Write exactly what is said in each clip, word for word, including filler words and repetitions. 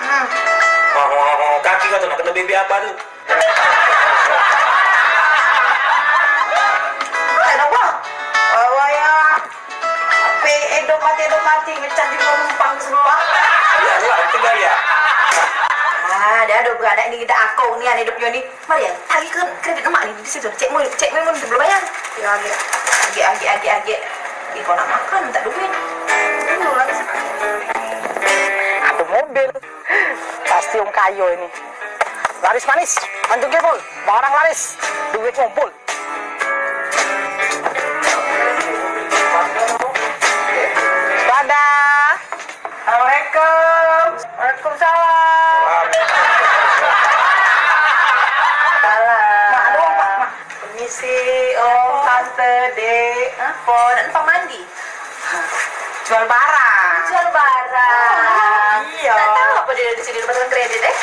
Hmm. Oh, oh, oh, kaki kau tu nak kena bebek apa tu? Kenapa? Bawa ya. Ape edo mati, edo mati, ngecah di penumpang semua. Ya, lu anti gaya. Ah, dah ada beranak ni kita akong ni, ane hidupnya ni. Mari ya, tagih ke kredit emak ni di situ. Cek mu, cek mu mun belum bayar. Ya, agak. Agak, agak, agak, agak. Ih, kau nak makan, tak duit. Dulu lah. Ada mobil. Pasti om kayo ini. Laris manis, antum kepul. Barang laris, duit ngumpul. Dadah. Assalamualaikum. Waalaikumsalam. Salam. Mak doang, Pak. Mak. Permisi, Om, Tante, Dek. Hah? Po, nak numpang mandi? Jual barang. Jual barang. Oh, iya. Tak tahu apa dia di sini, pasang kredit, eh?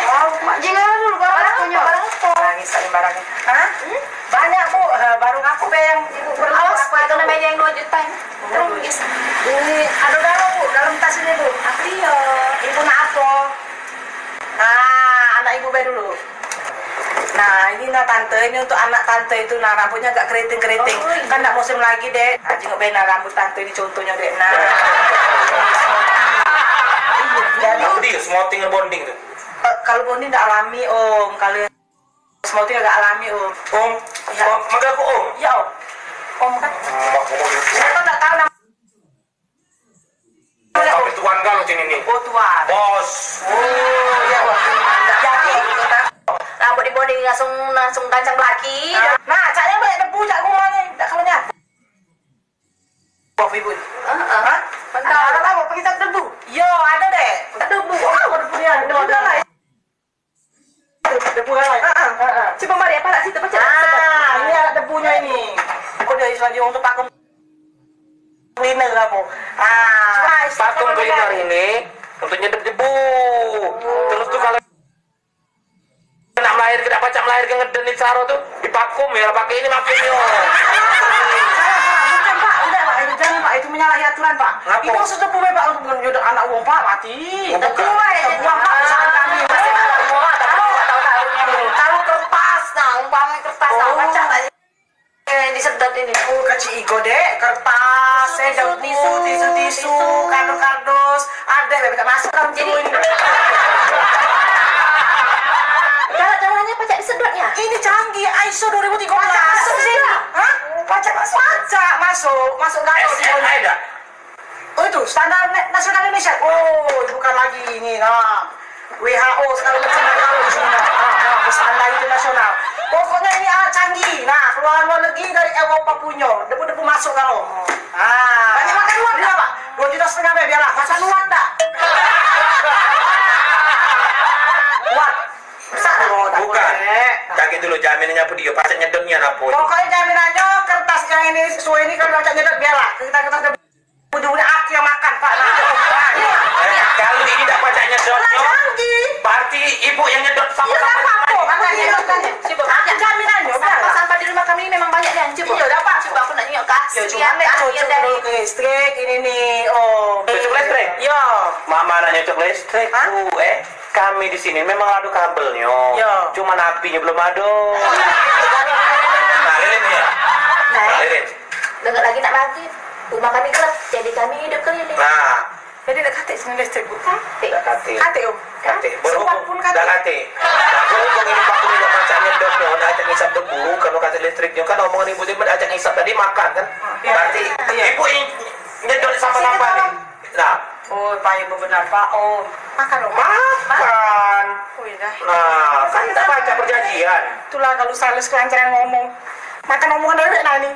Oh, Mak Jin dulu, barang apa? Barang apa? Barang apa? Lagi saling barang. Hah? Hmm? Banyak, Bu. Eh, baru ngaku be yang Ibu perlu. Awas, apa itu namanya yang dua juta ini. Terus. Ini ada dalam, Bu, dalam tas ini, Bu. Apa dia? Ibu nak apa? Nah, anak Ibu be dulu. Nah, ini nah tante, ini untuk anak tante itu, nah rambutnya agak keriting-keriting. Oh, iya. Kan nak musim lagi, Dek. Nah, jenguk be nah rambut tante ini contohnya, Dek. Nah. Jadi, apa dia? Smoothing bonding tu? Eh, kalau bonding tak alami, Om. Kalau Semua tu agak alami, Om. Om, ya. Om, manggil aku Om. Ya, Om. Om kan? Mak ngomong gitu. Saya kan tak tahu nama. Sampai tuan kau sini ni. Oh, tuan. Bos. Oh, ya, Om. Jadi, rambut di body langsung, langsung gancang belaki. Nah, caknya banyak debu, cak rumah ni. Tak keluarnya. Kau ibu. Heeh. Hah? Mantap. Ada apa? Pergi tak debu? Yo, ada deh. Tak debu. Oh, debu dia. Debu dah lah. Debu galai. Ha, ha. Ha, ha. Cuba mari, apa nak situ pecah? Ah, ini ada debunya ini. Aku dari Selanjung untuk pakai cleaner apa? Ah, pakai cleaner ini untuk nyedep debu. Terus tu kalau nak melahirkan, nak pacak melahirkan, ngeden di saro tu, dipakum ya, pakai ini makumnya. Salah, salah. Bukan, Pak. Udah, Pak. Itu jangan, Pak. Itu menyalahi aturan, Pak. Ngapa? Itu maksud debu, Pak, untuk nyedep anak wong, Pak, mati. Oh, bukan. Debu, Pak, usaha kami. Masih nak tahu, Pak, tapi tak tahu taruhnya dulu. Taruh kertas, nah, umpamanya kertas, nah, oh. Pacak tak? Eh, disedot ini. Oh, kecik igo, Dek. Kertas, eh, tisu, debu, tisu, tisu, tisu, tisu, kardus, kardus. Ada, Beb, tak masuk dalam. Jadi, ini. Cara-caranya pacak disedotnya? Ini canggih, ISO dua ribu tiga belas. Pacak masuk sini? Hah? Pacak masuk? Pacak masuk. Masuk galau. S N I dah? Oh, itu standar ne-, nasional Indonesia. Oh, bukan lagi ini, nah. W H O segala macam dah tahu di sini, nah. Ah, ah, standar internasional. Pokoknya ini alat canggih. Nah, keluar luar negeri dari Eropa punyo. Debu-debu masuk kalau. Ah. Banyak makan uang tak, Pak? Dua juta setengah be, biarlah. Makan uang tak? Uang. Besar dah, oh, tak. Bukan. Boleh. Kaget dulu, jaminannya apa dia? Pacak nyedotnya apa? Pokoknya jaminannya kertas yang ini, sesuai ini, kalau pacak nyedot, biarlah. Kita, kita Budak-budak aku yang makan, Pak. Nah, nah, iya. Eh, kalau ini tak pacak nyedot, lah, canggih. Berarti ibu yang nyedot. Iya, sama-sama tak apa-apa. Dengan ibu. Kan tadi nyedot kan. Coba, aku jaminannya, biarlah. Sampah-sampah di rumah kami ini memang banyak, Yan. Coba. Iya, dah, Pak. Coba aku nak nyok kasih. Ya, cuma nek cocok dulu ke listrik ini nih. Oh. Cocok listrik? Iya. Mama nak nyocok listrik, hah? Bu, eh. Kami di sini memang ada kabelnya. Iya. Cuma apinya belum ada. Nah, lilin ya. Nah, lilin. Dengar lagi nak maghrib. Rumah kami gelap, jadi kami hidup keliling. Nah. Jadi dak katik sini listrik, Bu? Katik. Dak katik. Katik, Om. Katik. Sempat pun katik. Dak katik. Nah, berhubung ini pakai minyak masak nyedotnya, dak acak ngisap debu, kalau katik listriknya kan omongan ibu tadi dak acak ngisap tadi makan kan? Iya. Berarti, iya, ibu ini nyedot sampah-sampah nih. Nah. Oh, payah benar, Pak. Oh, makan, Om. Makan. Oh, iya dah. Nah, kan dak baca perjanjian. Itulah kalau sales kelancaran ngomong. Makan omongan dewek nah ni.